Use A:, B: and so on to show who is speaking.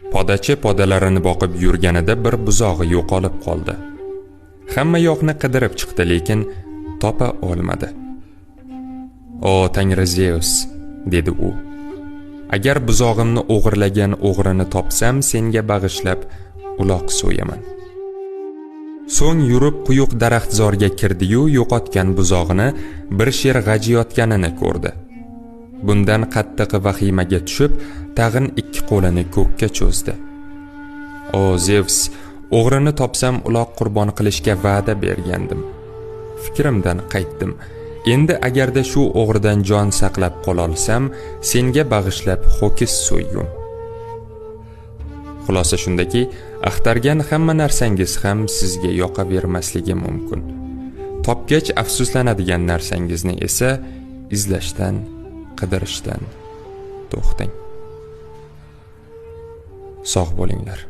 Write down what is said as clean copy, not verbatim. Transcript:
A: Podachi podalarini boqib yurganida bir buzog'i yo'qolib qoldi. Hamma yoqni qidirib chiqdi, lekin topa olmadi. "O Tangri Zeus", dedi u. "Agar buzog'imni o'g'irlagan o'g'rini topsam, senga bag'ishlab uloq so'yaman." So'ng yurib quyuq daraxtzorga kirdi-yu, yo'qotgan buzog'ini bir sher g'ajiyotganini ko'rdi. Bundan qattiq vahimaga tushib, tag'in ikki qo'lini ko'kka cho'zdi. "O Zevs, o'g'rini topsam uloq qurbon qilishga va'da bergandim. Fikrimdan qaytdim. Endi agarda shu o'g'ridan jon saqlab qololsam, senga bag'ishlab ho'kiz so'ygum." Xulosa shundaki, axtargan hamma narsangiz ham sizga yoqavermasligi mumkin. Topgach afsuslanadigan narsangizni esa izlashdan, qidirishdan to'xtang. Sog' bo'linglar.